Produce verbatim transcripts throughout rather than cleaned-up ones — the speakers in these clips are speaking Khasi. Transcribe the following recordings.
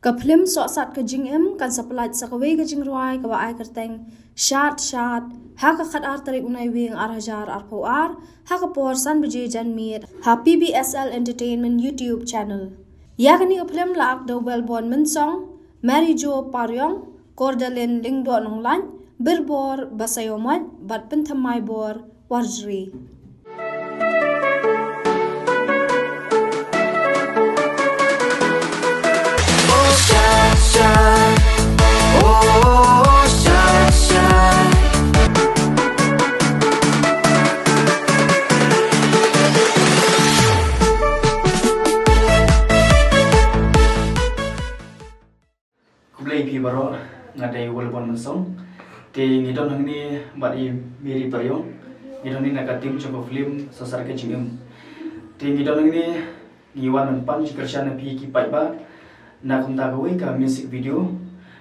Ka phlim Sohsat Ka Jingim kan sa pyllait sa kawei ka jingrwai kaba ai kyrteng Shad Shad ha ka khatar tarik u Naiwieng ar hajar arphew ar ha ka por san baje janmiet ha P B S L Entertainment YouTube channel. Ïa kane ka phlim la ak da u Wellborn Mynsong, Mary Jo Pariong, Cordalin Lyngdoh Nonglait, Birbor Basaiawmoit bad Pynthymmai Bor Warjri. Khublei phi baroh, nga dei Wellborn Mynsong. Te ngi don hangne bad i Mary Pariong. Ngi don hangne na ka team jong ka film Sohsat Ka Jingim. Te ngi don hangne ngi wan ban pan jingkyrshan na phi ki paidbah na kumta kawei ka music video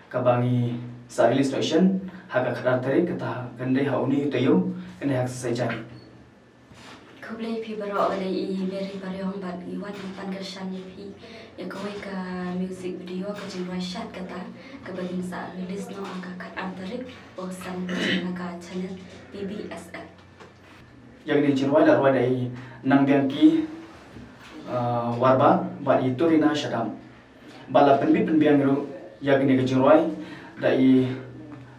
kaba ngi sa release noh shen ha ka khatar tarik, kata kan dei ha une u taïew, kan dei ha ka Saitjaiñ. Khublei phi baroh, nga dei i Mary Pariong bad ngi wan ban pan kyrshan ïa phi ïa kawei ka music video, Ka Jingrwai Shad kata, kaba ngin sa release noh ha ka khatar tarik, u san baje na ka channel P B S L. Ïa kane ka jingrwai la rwai da i Nangbiang Ki, uh, Warbah bad i Torina Shadap. Ba la pynbit pynbiang ruh ïa kane ka jingrwai da i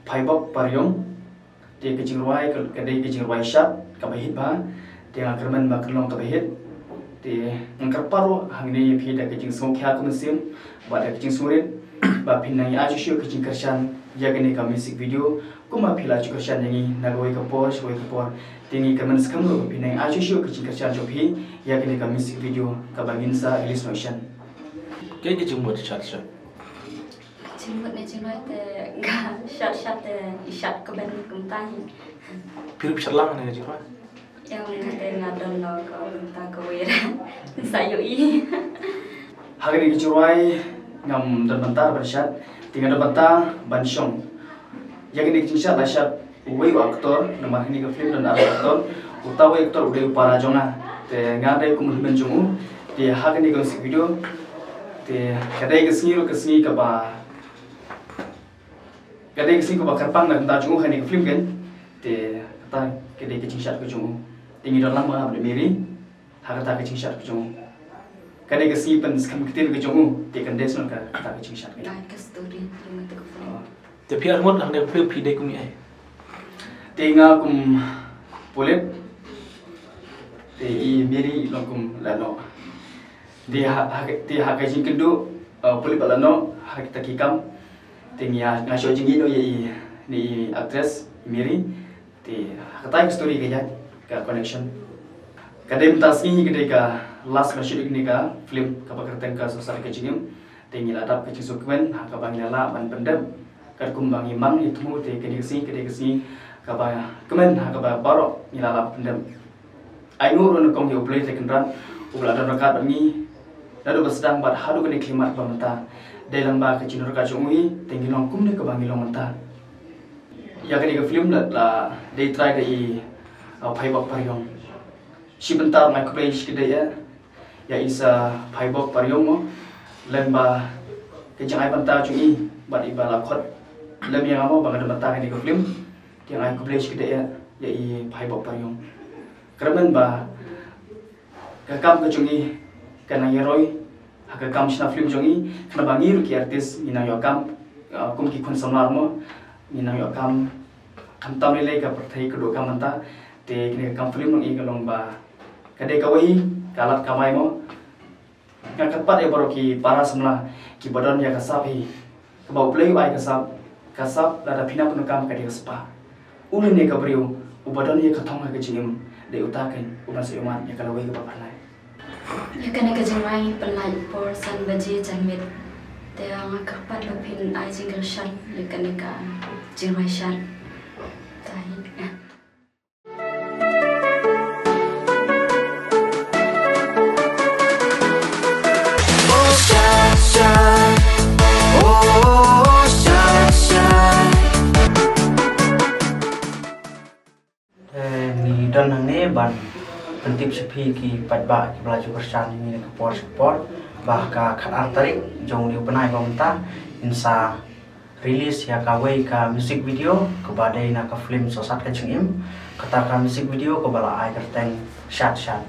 Phaibok Pariong. Te ka jingrwai ka, ka dei ka jingrwai shad kaba hit bha. Te nga kyrmen ba kan long kaba hit. Te nga kyrpad ruh hangne ïa phi da ka jingsngewkhia ka mynsiem bad da ka jingsngewrit ba phin nang ai shuh shuh ka jingkyrshan ïa kane ka music video. Kumba phi la ju kyrshan ïa ngi na kawei ka por sha kawei ka por, te ngi kyrmen skhem ruh ba phin nang ai shuh shuh ka jingkyrshan jong phi ïa kane ka music video kaba ngin sa release noh shen. Kaei ka jingmut shad shad? Jingmut ne jingrwai te ka shad shad te i shad ka ban kumta hi. Phi ruh phi shad lang ne ka jingrwai? Ïa nga te nga don lo ka kumta kawei ra. Sa ïohi. Ha kane ka jingrwai ngam don bynta ban shad, te nga don bynta ban shong. Ïa kane ka jingshad la shad uwei u actor, namar ha kane ka film don ar actor. Uta uwei actor u dei u para jong nga. Te nga dei kum u hynmen jong u. Te ha kane ka music video, te ka dei ka sngi ruh ka sngi kaba, ka dei ka sngi kaba kyrpang na ka bynta jong u ha kane ka film kan. Te kata ka dei ka jingshad ka jong u. Te ngi don lang ma nga bad Mary. Ha kata ka jingshad ka jong u. Ka dei ka sngi pynskhem ktien ka jong u, te kan dei sngewbha ka, kata ka jingshad ka jong u. Ka story jong kata ka film. Te phi arngut hangne ka film phi dei kum i ei? Te nga kum pulit. Te i Mary i long kum lano. Te ha, ha, te ha ka jingkynduh, uh, pulit bad lano, ha kita ki kam. Te nga, nga shu jingïohi ïa i, i actress, i Mary. Te ha kata ka story ka ïaid ka connection. Ka dei mynta sngi ka dei ka last ka shoot kane ka film kaba kyrteng Ka Sohsat Ka Jingim. Te ngi la dap ka jingsngewkmen ha kaba ngi la lah ban pyndep. Katkum ba ngi mang ïa thmu te kane ka sngi ka dei ka sngi kaba kmen ha kaba baroh ngi la lah pyndep. Ai nguh ruh nyngkong ïa U Blei te Kynrad uba la don ryngkat bad ngi naduh ba sdang bad haduh kane ka khyllipmat ba mynta. Dei lang ba ka jingdon ryngkat jong u hi te ngi long kumne kaba ngi long mynta. Ïa kane ka film la, la dei trai da i, uh, Phaibok Pariong. Shi bynta nga ai khublei shi kyrdan ïa, ïa i sa Phaibok Pariong mo. Lem ba ka jingai bynta jong i bad i ba la khot lem ïa nga mo ba nga don bynta kane ka film. Te nga ai khublei shi kyrdan ïa, ïa i Phaibok Pariong. Kyrmen ba ka kam ka jong i ka nang ïaroi ha ka kam shna film jong i, khnang ba ngi ruh ki artist ngi nang ïoh kam, uh, kum ki khun samla mo, ngi nang ïoh kam khamtam lei lei ka pyrthei ka duh kam mynta. Te kane ka kam film jong i ka long ba ka dei kawei ka lad kamai mo. Nga kyrpad ïa baroh ki para samla kiba don ïa ka sap hi. Kaba U Blei u ai ka sap, ka sap lada phi nang pyndonkam ka dei ka spah. U lei ne ka briew uba don ïa ka thong ha ka jingim, dei uta keiñ uban sa ïohmad ïa ka lawei kaba pynlait. Ïa kane ka jingrwai pynlait por san baje janmiet. Te nga kyrpad ba phin ai jingkyrshan ïa kane ka jingrwai shad. Tahi. Eh, ngi don hangne ban pyntip sha phi ki paidbah kiba la ju kyrshan ïa ngi na ka por sha ka por. Ba ha ka khatar tarik jong une u bnai ba mynta ngin sa release ïa kawei ka music video kaba dei na ka film Sohsat Ka Jingim. Kata ka music video kaba la ai kyrteng Shad Shad.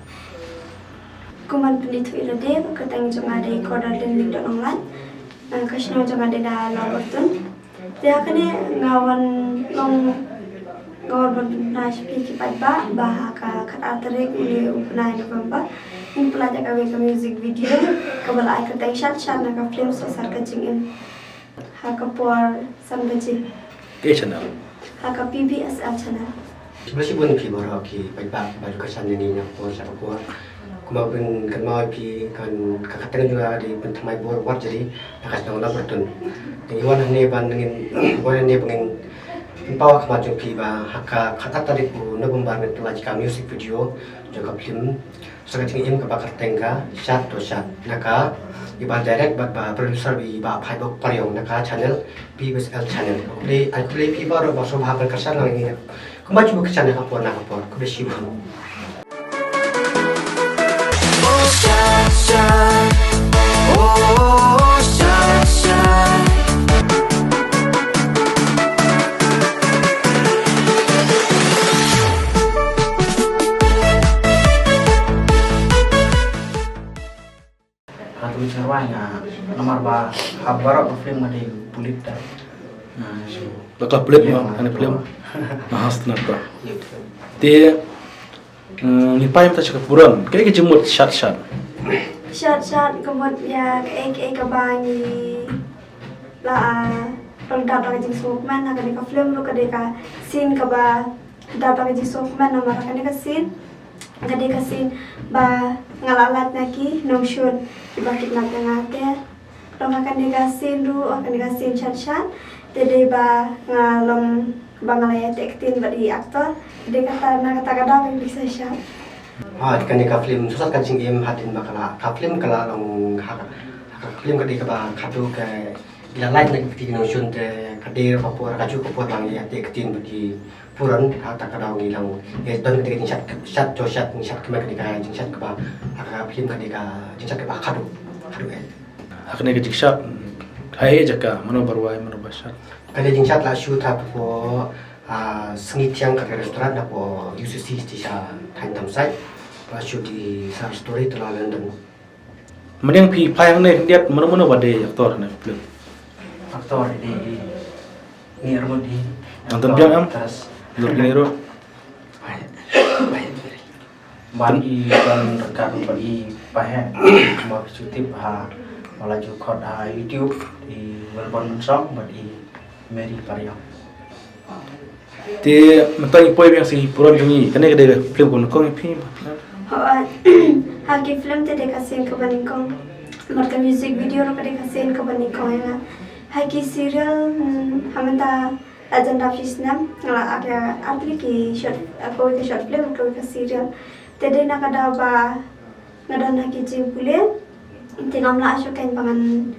Kumban pynithuh ïa lade, ka kyrteng jong nga dei Kordalin Lyngdoh Nonglait. Ka shnong jong nga dei na Lawbyrtun. Te ha kane nga wan long, nga wan ban pyni sha phi ki paidbah ba ha ka khatar tarik une u bnai November ngin pynlait ïa kawei ka music video kaba la ai kyrteng Shad Shad na ka film Sohsat Ka Jingim. Ha ka por san baje. Ka channel? Ha ka P B S L channel. Khublei shibun ïa phi baroh ki paidbah kiba ju kyrshan ïa ngi na ka por sha ka por. Kumba phin kynmaw ïa phi, kan, ka kyrteng jong nga dei Pynthymmai Bor Warjri, na ka shnong Lawbyrtun. Te ngi wan hangne ban, ngin wan hangne ba ngin pynpaw ha khmat jong phi ba ha ka khatar tarik u November ngin pynlait ka music video jong ka film Sohsat Ka Jingim kaba kyrteng ka Shad To Shad, na ka, iba direct bad ba producer ba i Bah Phaibok Pariong, na ka channel P B S L channel. Khublei, ai khublei phi baroh ba sngewbha ban kyrshan lang ïa ngi. Kumba ju kyrshan ha ka por na ka por. Khublei shibun. Ka tu bichar wai nga namar ba ha baroh ka film nga dei pulit da. Ba ka film ma, kane film. Mahas tena ba. Te, eh, ngi peit mynta sha ka puran. Kaei ka jingmut Shad Shad? Shad Shad ka mut ïa kaei kaei kaba ngi la, ah, long dap da ka jingsngewkmen, ha kane ka film ruh ka dei ka scene kaba dap da ka jingsngewkmen namar ha kane ka scene ka dei ka scene ba nga la lait na ki nongshun kiba kidnap ïa nga te. Long ha kane ka scene ruh, ha kane ka scene Shad Shad, te dei ba nga long ba nga la ïa teh ktien bad i actor. Te dei kata, na kata ka daw ba ngi pisa shad. Ha, kane ka film Sohsat Ka Jingim, hadien ba ka la, ka film ka la long ha ka, ha ka film ka dei kaba khadduh ka, i la lait na ki nongshun te ka dei ka por, kajuh ka por ba ngi ïa teh ktien bad i Puran, ha kata ka daw ngi long, eh, don kata ka jingshad, shad to shad, ngi shad kmen kata ka jingshad kaba, ha ka film kata ka jingshad kaba khadduh, khadduh eh. Ha kane ka jingshad, ha ei jaka, mano ba rwai, mano ba shad? Kane ka jingshad la shoot hapoh, ah, Sngi Thiang kata ka restaurant hapoh U C C sha thaiñ Tamsait. La shoot i Star Story te la London. Mynta phi phai hangne khyndiat, mano mano ba dei actor hangne film? Actor dei Ngi Armut hi. Nang tang biang em? Teras. Lur kini ro. Bad i ban rekat bad i pahe. Ma phi shu tip ha, ma la ju khot ha YouTube, i Melbourne Mynsong bad i Mary Pariang. Te mynta ngi poi biang sha i puran jong ngi, kane ka dei ka film kaba nyngkong ïa phi? Hooid. Ha ki film te dei ka scene kaba nyngkong. Bad ka music video ruh ka dei ka scene kaba nyngkong ïa nga. Ha ki serial, hmm, ha mynta la jan dap shi snem nga la act ïa artylli ki short, kawei ka short film, kawei ka serial. Te dei na ka daw ba nga don ha ki jingpule, te ngam lah shuh kein ba ngan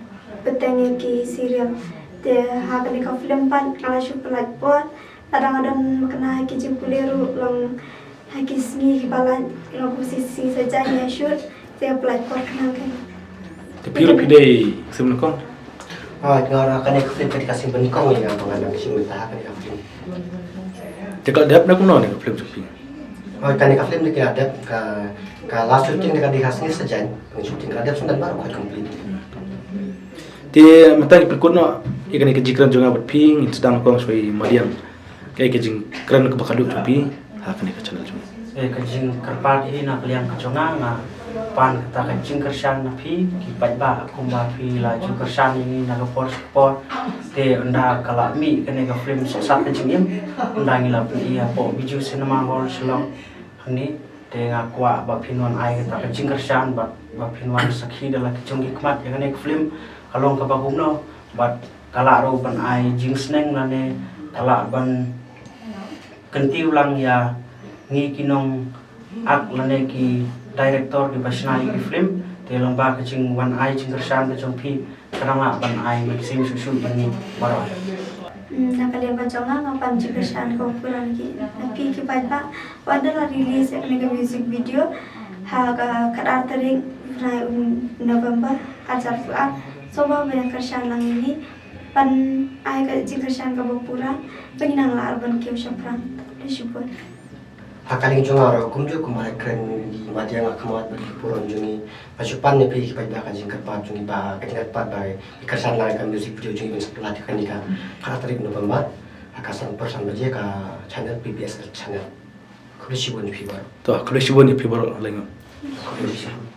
bteng ïa ki serial. Te ha kane ka film pat nga la shu pynlait por, lada nga don makna ha ki jingpule ruh, long ha ki sngi kiba lait nga buh shi sngi shi jan ïa shoot, te pynlait por khnang kein. Te phi ruh phi dei ka scene ba nyngkong? Ah, nga ruh kane ka film ka dei ka scene ba nyngkong ïa nga ba nga dang shim bynta ha kane ka film. Te ka la dep na kumno ne ka film jong phi? Oh, kane ka film te ka la dep, ka, ka last shooting te ka dei ha sngi Saitjaiñ, ka shooting ka la dep, shooting baroh ka complete. Te mynta ngi pynkut noh ïa kane ka jingkren jong nga bad phi, ngin sdang kong shwa i madiang. Kaei ka jingkren kaba khadduh jong phi ha kane ka channel jong ngi? Eh, ka jingkyrpad hi na ka liang ka jong nga, nga pan kata ka jingkyrshan na phi ki paidbah, kumba phi la ju kyrshan ïa ngi na ka por sha ka por. Te ynda ka la mih kane ka film Sohsat Ka Jingim, ynda ngi la pyni hapoh Bijou Cinema Hall Shillong hangne. Te nga kwah ba phin wan ai kata ka jingkyrshan bad ba phin wan sakhi da la ki jong ki khmat ïa kane ka film ka long kaba kumno, bad ka lah ruh ban ai jingsneng lane ka lah ban kyntiew lang ïa ngi ki nong act lane ki director kiba shna ïa ki film. Te long ba ka jingwan ai jingkyrshan ka jong phi ka nang lah ban ai mynsiem shuh shuh ïa ngi baroh. Hmm, na ka liang ka jong nga, nga pan jingkyrshan kaba pura na phi ki paidbah ba ynda la release ïa kane ka music video ha ka khatar tarik bnai u November. Hajar phew ar, sngewbha ban ïa kyrshan lang ïa ngi, ban ai ka jingkyrshan kaba pura, ba ngin nang lah ban kiew shaphrang. Khublei shibun. Ha ka liang jong nga ruh kumjuh kumba la kren i Madiang ha khmat bad ki burom jong ngi, nga shu pan ïa phi ki paidbah ka jingkyrpad jong ngi ba ka jingkyrpad ba ki kyrshan lang ka music video jong ngi ban sa pyllait ha kane ka khatar tarik November ha ka san por san baje ka channel P B S L channel. Khublei shibun ïa phi baroh. To, khublei shibun ïa phi baroh, Leng. Khublei shibun.